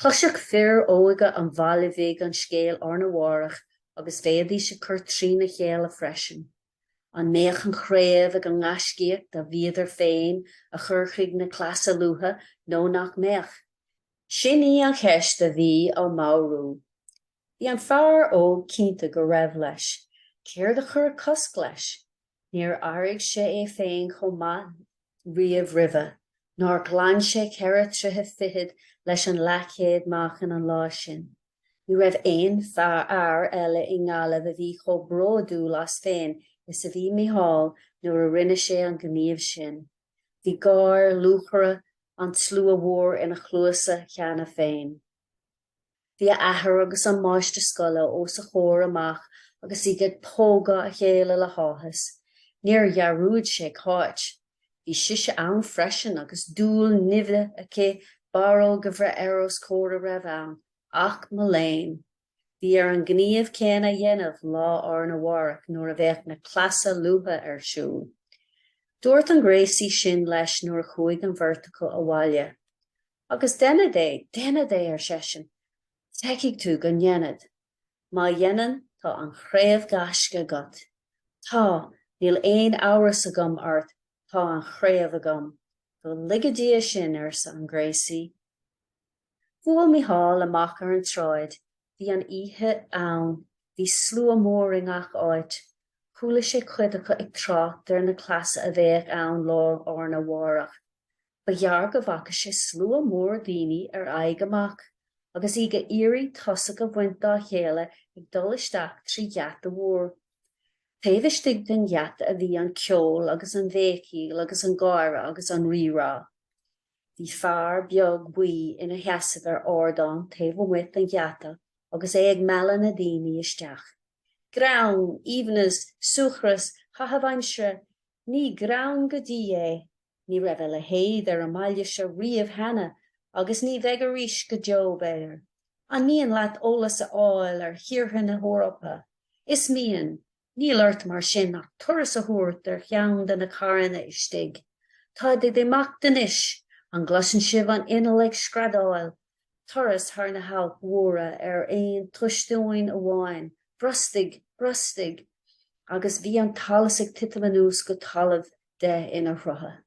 Chloisfeadh fir óga an bhaile bhig an scéal arna mhárach agus bheidís ag cur trína chéile freisin. An mbeadh an chraobh ag an ngaiscíoch dá bhíodar féin a chur chuig na cleasa luatha nó nach mbeadh? Sin í an cheist a bhí á meabhrú. Bhí an fear óg cinnte go raibh, leis. Céard a chuirfeadh cosc leis? Níor airigh sé é féin chomh maith riamh roimhe. Nár ghlan sé cheithre troithe fichead leis an leathchéad meáchan an lá sin? Ní raibh aon fhear eile i nGaillimh a bhí chomh bródúil as féin is a bhí Mícheál nuair a rinne sé an gníomh sin. Bhí gáir lúcháire an tslua mhóir ina chluasa cheana féin. Bhí a athair agus an máistir scoile os a chomhair amach agus iad ag pógadh a chéile le háthas. Níor dhearúd sé Cáit. Bhí sise ann freisin agus dúil nimhe aici barróg a bhreith air os comhair a raibh ann. Ach mo léan! Bhí air an gníomh céanna a dhéanamh lá arna mhárach nuair a bheadh na cleasa luatha ar siúl. Dúirt an gréasaí sin leis nuair a chuaigh an bheirt acu abhaile. Agus déanfad é, déanfad é, ar seisean. Feicfidh tú go ndéanfad. Má dhéanann, tá an chraobh gaisce agat. Tá, níl aon amhras agam ort, tá an chraobh agam. Go lige Dia sinn, arsa an gréasaí. Bhuail Mícheál amach ar an tsráid. Bhí an oíche ann. Bhí slua mór i ngach áit. Chuala sé cuid acu ag trácht ar na cleasa a bheadh ann lá arna mhárach. Ba ghearr go bhfaca sé slua mór daoine ar aghaidh amach, agus iad ag iarraidh tosach a bhaint dá chéile ag dul isteach trí gheata mhór. Taobh istigh den gheata a bhí an ceol agus an bhéicíl agus an gáire agus an rírá. Bhí fear beag buí ina sheasamh ar ardán taobh amuigh den gheata agus é ag mealladh na ndaoine isteach. Greann, aoibhneas, súchras, caitheamh aimsire, ní greann go dtí é! Ní raibh a leithéid ar an mbaile seo riamh cheana agus ní bheidh arís go deo, b'fhéidir. An mian leat eolas a fháil ar thíortha na hEorpa? Is mian! Níl ort mar sin ach turas a thabhairt ar cheann de na carranna istigh. Táid ag imeacht anois. An gcloiseann sibh an inneall ag screadaíl? Turas thar na hAilp Mhóra ar aon toisteoin amháin. Brostaigh! Brostaigh! Agus bhí an t-allas ag titim anuas go talamh de ina shrutha.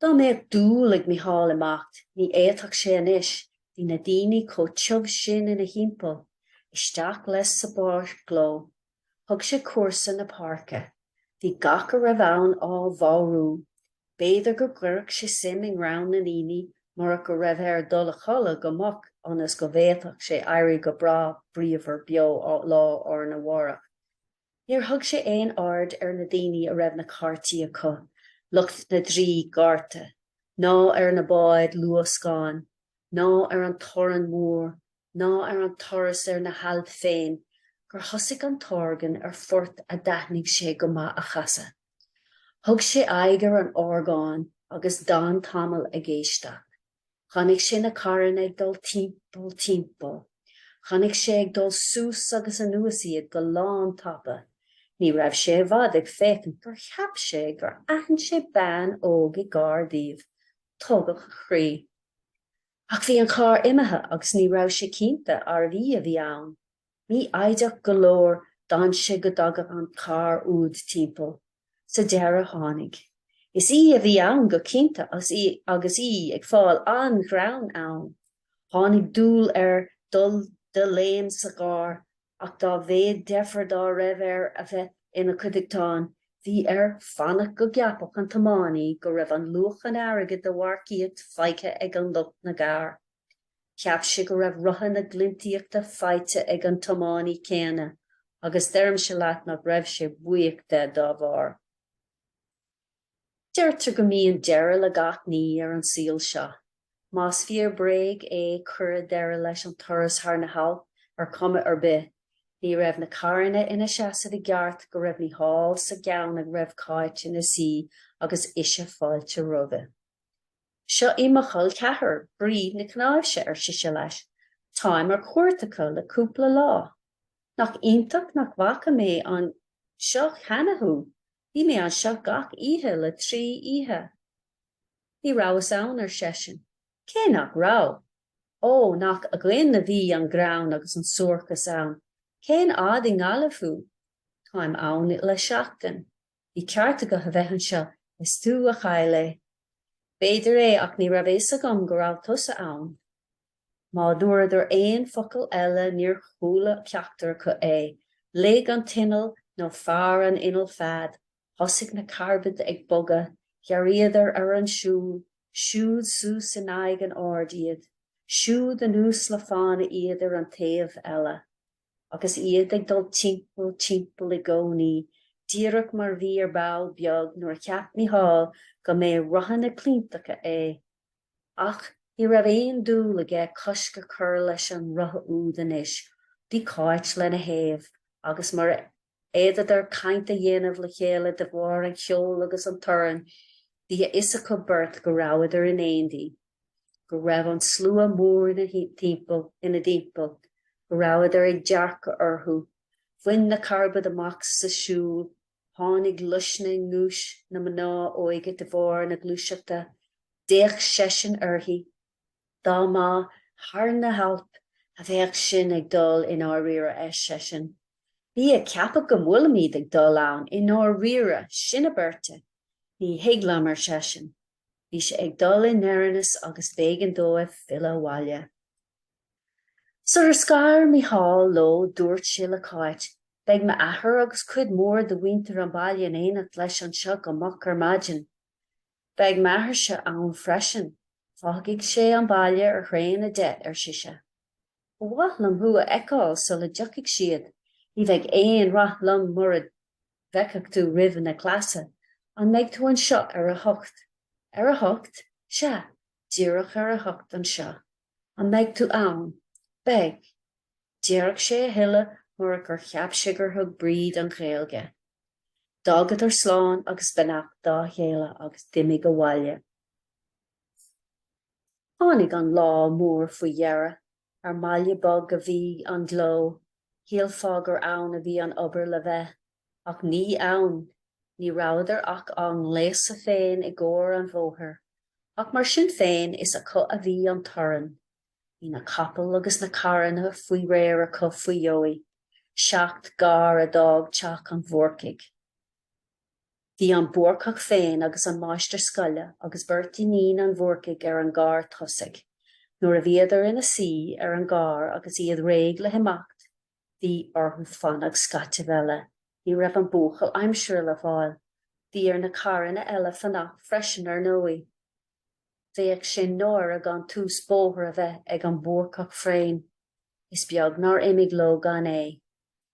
Dá mbeadh dúil ag Mícheál imeacht, ní fhéadfadh sé anois, bhí na daoine chomh tiubh sin ina thimpeall. Isteach leis sa bpáirc ghleo. Thug sé cúrsa na páirce. Bhí gach a raibh ann á bhodhrú. B'fhéidir go gcuirfeadh sé suim i ngreann na ndaoine murach go raibh air dul a chodladh go moch ionas go bhféadfadh sé éirí go breá bríomhar beo lá arna mhárach. Níor thug sé aon aird ar na daoine a raibh na cártaí acu, lucht na dtrí gcárta, ná ar na báid luascáin, ná ar an torann mór, ná ar an turas ar na hAilp féin, gur thosaigh an t-orgán ar phort a d'aithnigh sé go maith a chasadh. Thug sé aghaidh ar an orgán agus d'fhan tamall ag éisteacht. Chonaic sé na carranna ag dul timpeall, timpeall. Chonaic sé ag dul suas agus anuas iad go lán-tapa. Ní raibh sé i bhfad ag féachaint gur cheap sé gur aithin sé bean óg i gcarr díobh. Tógadh a chroí. Ach bhí an carr imithe agus ní raibh sé cinnte arbh í a bhí ann. Mífhoighdeach go leor, d'fhan sé go dtagadh an carr úd timpeall. Sa deireadh tháinig. Is í a bhí ann go cinnte agus í ag fáil an-ghreann ann. Tháinig dúil air dul de léim sa gcarr ach dá mhéad deifir dá raibh air a bheith ina chuideachtain, bhí air fanacht go gceapfadh an tiománaí go raibh an luach an airgid de mharcaíocht faighte ag an lucht na gcarr. Cheap sé go raibh rotha na glintíochta faighte ag an tiománaí céanna agus deirimse leat nach raibh sé buíoch de dá bharr. Deirtear go mbíonn deireadh le gach ní ar an saol seo. Más fíor bréag é cuireadh deireadh leis an turas thar na hAilp ar chuma ar bith. Ní raibh na carranna ina seasamh i gceart go raibh Mícheál sa gceann a raibh Cáit ina suí agus ise fáilte roimhe. Seo í mo chol ceathar, Bríd Nic Cnáimhse, ar sise leis. Táim ar cuairt acu le cúpla lá. Nach iontach nach bhfaca mé anseo cheana thú! Bhí mé anseo gach oíche le trí oíche. Ní rabhas ann, ar seisean. Cé nach raibh? Ó, nach againn a bhí an greann agus an suairceas ann. Cén fhad i nGaillimh thú? Táim ann le seachtain. Bhí ceart agat a bheith anseo, is tú a chaill é. B'fhéidir é ach ní raibh fhios agam go raibh tusa ann. Má dúradar aon focal eile níor chuala ceachtar acu é. Lig an t-inneall nó fear an innill fead, thosaigh na carbaid ag bogadh, ghearraíodar ar an siúl, siúd suas in aghaidh an aird iad, siúd anuas le fána iad ar an taobh eile. agus iad ag dul timpeall, timpeall i gcónaí, díreach mar a bhí ar ball beag nuair a cheap Mícheál go mb'é rotha na claimhteacha é. Ach ní raibh aon dúil aige cosc a chur leis an rotha úd anois, bhí Cáit lena thaobh, agus mura bhféadadar caint a dhéanamh le chéile de bharr an cheoil agus an torainn, bhí a fhios acu beirt go rabhadar in éindí. go raibh an slua mór ina dtimpeall, ina dtimpeall, go rabhadar ag dearcadh orthu. Bhain na carbaid amach sa siúl, tháinig luisne i nguais na mná óige de bharr na gluaiseachta. D'fhéach seisean uirthi. Dá mba thar na hAilp a bheadh sinn ag dul i ndáiríre, ar seisean. Bí ag ceapadh go bhfuilimid ag dul ann i ndáiríre, sinne beirte. Ní thig liom, ar seisean. Bhí sé ag dul i ndeireanas agus b'éigean dóibh filleadh abhaile. Sular scar Mícheál leo dúirt sé le Cáit, Beidh m'athair agus cuid mhór de mhuintir an bhaile in éineacht leis anseo go moch ar maidin. Beidh m'athairse ann freisin. Fágfaidh sé an baile ar thraein 10, ar sise. Ba mhaith liom thú a fheiceáil sula dtiocfaidh siad. Ní bheadh aon rath liom mura bhfeicfeadh tú roimh na cleasa. An mbeidh tú anseo ar a hocht? Ar a hocht? Sea, díreach ar a hocht anseo. An mbeidh tú ann? Beidh. Déarfadh sé a thuilleadh murach gur cheap sé gur thug Bríd an Ghaeilge. D'fhágadar slán agus beannacht dá chéile agus d'imigh abhaile. Tháinig an lá mór faoi dheireadh. Ar maille bog a bhí an gleo. Shílfeá gur ann a bhí an obair le bheith, ach ní ann, ní rabhadar ach á ngléasadh féin i gcomhair an bhóthair, ach mar sin féin is acu a bhí an torann. Bhí na capaill agus na carranna faoi réir acu faoi dheoidh, seacht gcarr a d'fhág teach an Bhúrcaigh. Bhí an Búrcach féin agus an máistir scoile agus beirt iníon an Bhúrcaigh ar an gcarr tosaigh. Nuair a bhíodar ina suí ar an gcarr agus iad réidh le himeacht, bhí orthu fanacht scaiteamh eile, ní raibh an buachaill aimsire le fáil. Bhí ar na carranna eile fanacht freisin ar ndóigh. Bheadh sé náire gan tús bóthair a bheith ag an mBúrcach féin. Is beag nár imigh leo gan é.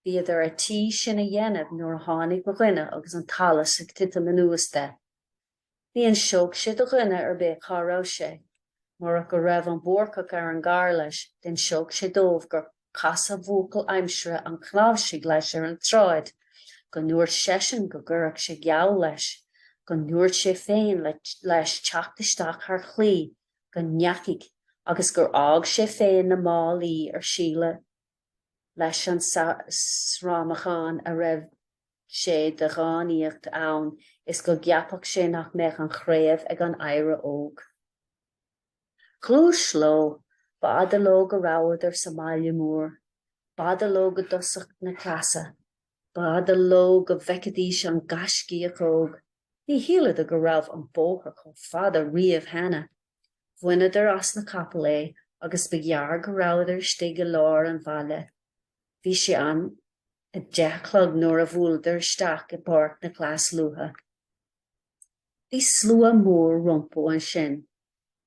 Bhíodar ar tí sin a dhéanamh nuair a tháinig mo dhuine agus an t-allas ag titim anuas de. Ní inseodh sé do dhuine ar bith cá raibh sé. Murach go raibh an Búrcach ar an gcarr leis, d'inseodh sé dóibh gur casadh buachaill aimsire an chnáimhsigh leis ar an tsráid, go ndúirt seisean go gcuirfeadh sé geall leis, go ndúirt sé féin leis teacht isteach thar chlaí, go ndeachaigh, agus gur fhág sé féin na málaí ar Síle. leis an sramachán a raibh sé de dhánaíocht ann is go gceapfadh sé nach mbeadh an chraobh ag an oidhre óg. Ghluais leo. B'fhada leo go rabhadar sa mbaile mór. B'fhada leo go dtosach na cleasa. B'fhada leo go bhfeicfidís an gaiscíoch óg. Ní shíleadar go raibh an bóthar chomh fada riamh cheana. Bhaineadar as na capaill é agus ba ghearr go rabhadar istigh i lár an bhaile. Bhí sé an 10 a chlog nuair a bhuaileadar isteach i bPáirc na gCleas Luath. Bhí slua mór rompu ansin,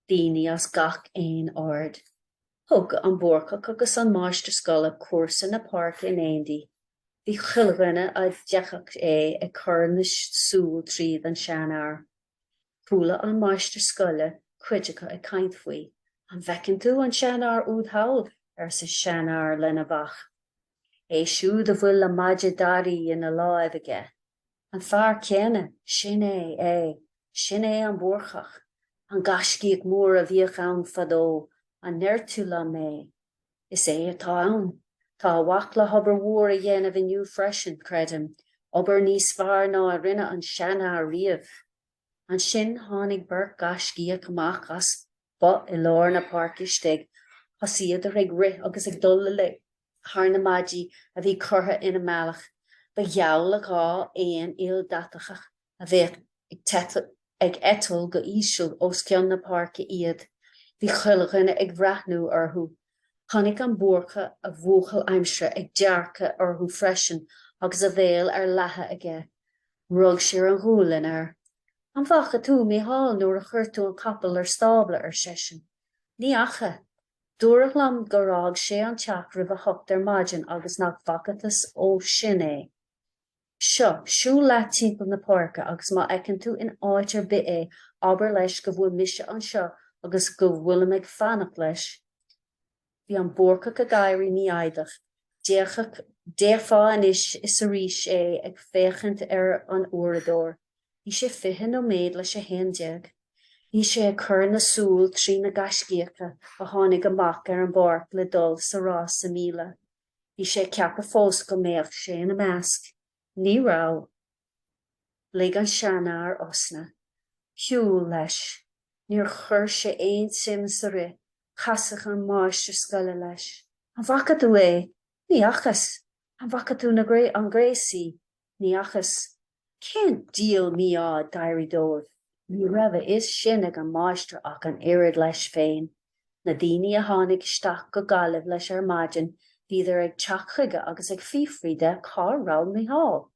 daoine as gach aon aird. Thug an Búrcach agus an máistir scoile cúrsa na páirce in éindí. Bhí chuile dhuine a d'fheicfeadh é ag cur na súl tríd an seanfhear. Chuala an máistir scoile cuid acu ag caint faoi. An bhfeiceann tú an seanfhear úd thall? arsa seanfhear lena mhac. É siúd a bhfuil an maide daraí ina láimh aige. An fear céanna, sin é é, sin é an Búrcach, an gaiscíoch mór a bhíodh ann fadó, an ndeir tú liom é? Is é atá ann. Tá a mhac le hobair mhór a dhéanamh inniu freisin, creidim, obair níos fearr ná a rinne an seanfhear riamh. Ansin tháinig beirt ghaiscíoch amach as both i lár na páirce istigh. Thosaíodar ag rith agus ag dul thar na maidí a bhí curtha ina mbealach. Ba gheall le dhá éan ildathacha a bheadh ag eitilt go híseal os cionn na páirce iad. Bhí chuile dhuine ag breathnú orthu. Chonaic an Búrcach a bhuachaill aimsire ag dearcadh orthu freisin agus a bhéal ar leathadh aige. Rug sé ar an ghualainn air. An bhfaca tú Mícheál nuair a chuir tú an capall ar stábla, ar seisean. Ní fhaca. Dúradh liom gur fhág sé an teach roimh a hocht ar maidin agus nach bhfacathas ó sin é. Seo, siúl leat timpeall na páirce agus má fheiceann tú in áit ar bith é, abair leis go bhfuil mise anseo agus go bhfuilim ag fanacht leis. Bhí an Búrcach ag éirí mífhoighdeach. D'fheicfeá anois is arís é ag féachaint ar an uaireadóir. Bhí sé 20 nóiméad leis a 11. Bhí sé ag cur na súl trí na gaiscíocha a tháinig amach ar an bpáirc le dul sa rása míle. Bhí sé ag ceapadh fós go mbeadh sé ina measc. Ní raibh. Lig an seanfhear osna. Shiúil leis. Níor chuir sé aon tsuim sa rith. Casadh an máistir scoile leis. An bhfaca tú é? Ní fhacas. An bhfaca tú na an gréasaí? Ní fhacas. Cén diabhal mí-ádh a d'éirigh dóibh? Ní raibh a fhios sin ag an máistir ach an oiread leis féin. Na daoine a tháinig isteach go Gaillimh leis ar maidin, bhíodar ag teacht chuige agus ag fiafraí de cá raibh Mícheál.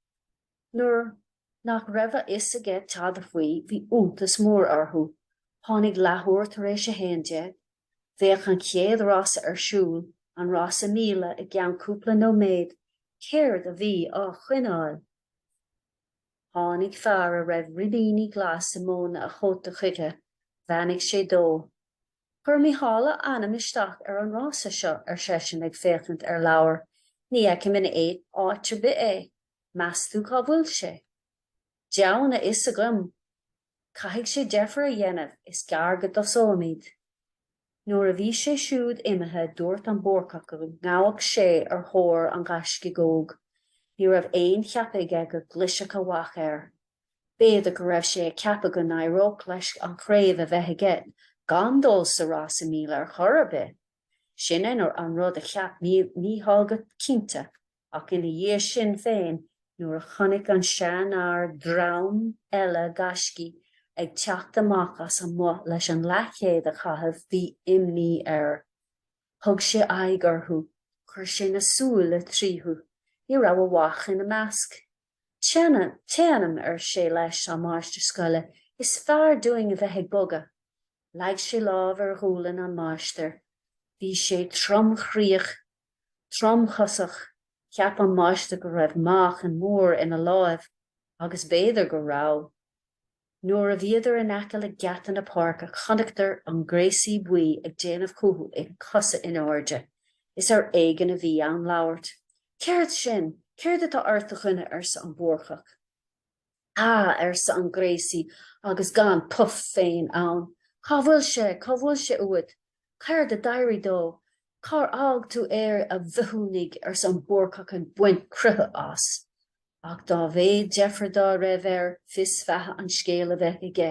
Nuair nach raibh a fhios aige tada faoi, bhí iontas mór orthu. Tháinig leathuair tar éis a 11. Bheadh an chéad rása ar siúl, an rása míle, i gceann cúpla nóiméad. Céard a bhí á choinneáil? Tháinig fear a raibh ribíní glas i móna a chóta chuige. Bheannaigh sé dó. Chuir Mícheál a ainm isteach ar an rása seo, ar seisean ag féachaint ar leabhar. Ní fheicim in áit ar bith é. Meas tú cá bhfuil sé? Deamhan a fhios agam. Caithfidh sé deifir a dhéanamh, is gearr go dtosóimid. Nuair a bhí sé siúd imithe dúirt an Búrcach go ngabhfadh sé ar thóir an ghaiscígh óig. Ní raibh aon cheapadh aige go gcloisfeadh a mhac air. B'fhéidir go raibh sé ag ceapadh go n-éireodh leis an chraobh a bheith aige gan dul sa rása míle ar chor ar bith. Sin é an rud a cheap Mícheál go cinnte. Ach ina dhiaidh sin féin, nuair a chonaic an seanfhear dream eile gaiscígh ag teacht amach as an mboth leis an leathchéad a chaitheamh, bhí imní air. Thug sé aghaidh orthu. Chuir sé na súile tríothu. Ní raibh a mhac ina measc. Téanam, téanam, ar sé leis an máistir scoile, is fearr dúinn a bheith ag bogadh. Leag sé lámh ar ghualainn an mháistir. Bhí sé tromchroíoch Tromchosach, cheap an máistir go raibh meáchan mór ina láimh, agus b'fhéidir go raibh. Nuair a bhíodar in aice le geata na páirce chonaiceadar an gréasaí buí ag déanamh chucu ag cosa in airde. Is ar éigean a bhí ann labhairt. Céard sin? Céard atá ort, a dhuine? arsa an Búrcach. Á, arsa an gréasaí agus gan puth féin ann, cá bhfuil sé, cá bhfuil sé uait? Céard a d'éirigh dó? Cár fhág tú é a bhithiúnaigh? arsa an Búrcach ag baint croitheadh as. Ach dá mhéad deifir dá raibh air fios feadha an scéil a bheith aige,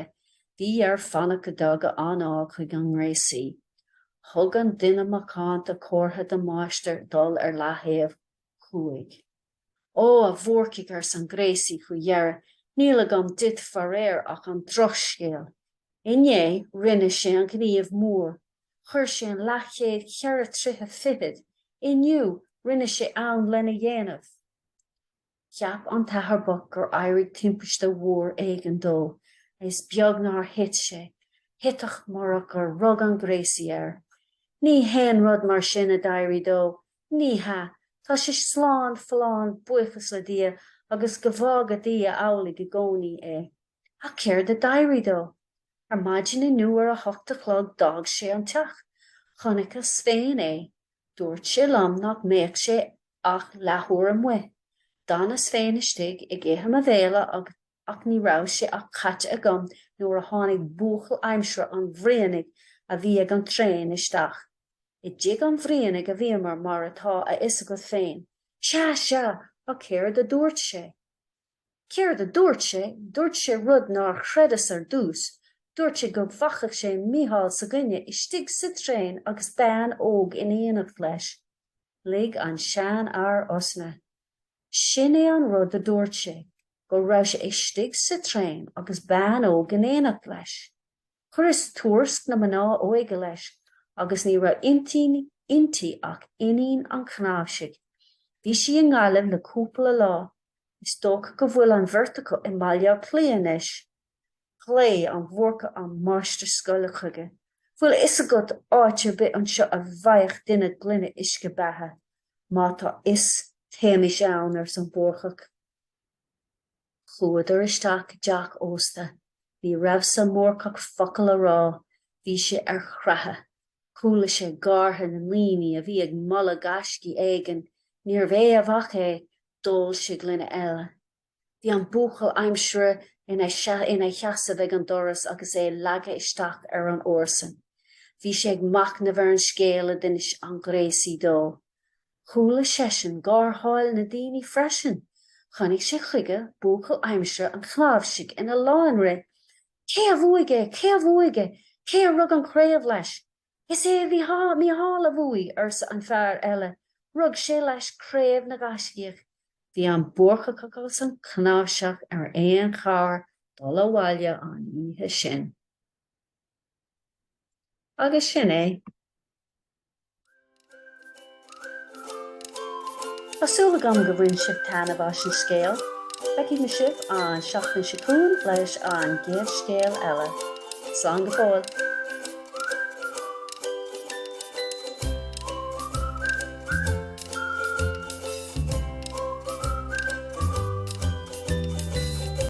bhí air fanacht go dtagadh anáil chuig an ngréasaí. Thug an duine macánta comhartha don mháistir dul ar leaththaobh. Chuaigh. Ó, a Bhúrcaigh, arsa an gréasaí faoi dheireadh, níl agam duit faraor ach an drochscéal. Inné rinne sé an gníomh mór. Chuir sé an leathchéad cheithre troithe fichead. Inniu rinne sé am lena dhéanamh. Cheap an t-athair bocht gur éirigh timpiste mhór éigin dó. Is beag nár thit sé. Thitfeadh murach gur rug an gréasaí air. Ní haon rud mar sin a d'éirigh dó. Ní hea. Tá sé slán folláin, buíochas le Dia, agus go bhfága Dia amhlaidh i gcónaí é. Ach céard a d'éirigh dó? Ar maidin inniu ar a hocht a chlog d'fhág sé an teach. Chonaiceas féin é. Dúirt sé liom nach mbeadh sé ach leathuair amuigh. D'fhanas féin istigh ag ithe mo bhéile ach ní raibh sé ach caite agam nuair a tháinig buachaill aimsire an Bhrianaigh a bhí ag an traein isteach. I dtigh an Bhrianaigh a bhíomar mar atá a fhios agat féin. Sea, sea, ach céard a dúirt sé? Céard a dúirt sé? Dúirt sé rud nár chreideas ar dtús. Dúirt sé go bhfaca sé Mícheál s'againne istigh sa traein agus bean óg in éineacht leis. Lig an seanfhear osna. Sin é an rud a dúirt sé, go raibh sé istigh sa traein agus bean óg in éineacht leis. Chuireas tuairisc na mná óige leis agus ní raibh inti ach iníon an chnáimhsigh. Bhí sí i nGaillimh le cúpla lá. Is dócha go bhfuil an bheirt acu i mBaile Átha Cliath anois. Ghlaoigh an Búrcach an máistir scoile chuige. Bhfuil a fhios agat áit ar bith anseo a bhfaigheadh duine gloine uisce beatha? Má tá fhios, téimis ann, arsa an Búrcach. Chuadar isteach i dteach ósta. Ní raibh sa mBúrcach focal a rá, bhí sé ar chreathadh. Chuala sé gártha na ndaoine a bhí ag moladh gaiscí éigin. Níorbh é a mhac é, d'ól sé gloine eile. Bhí an buachaill aimsire ina sheasamh ag an doras agus é leagtha isteach ar an fhórsa. Bhí sé ag machnamh ar an scéal a d'inis an gréasaí dó. Chuala seisean gártháil na ndaoine freisin. Chonaic sé chuige buachaill aimsire an chnáimhsigh ina lánrith. Cé a bhuaigh é? Cé a bhuaigh é? Cé a rug an chraobh leis? Is é Mícheál a bhuaigh, arsa an fear eile. Rug sé leis craobh na ngaiscíoch. Bhí an Búrcach agus an cnáimhseach ar aon charr dul abhaile an oíche sin. Agus sin é. Tá súil agam go bhain sibh taitneamh as an scéal. Feicfidh mé sibh an seachtain seo chugainn leis an gcéad scéal eile. Slán go fóill!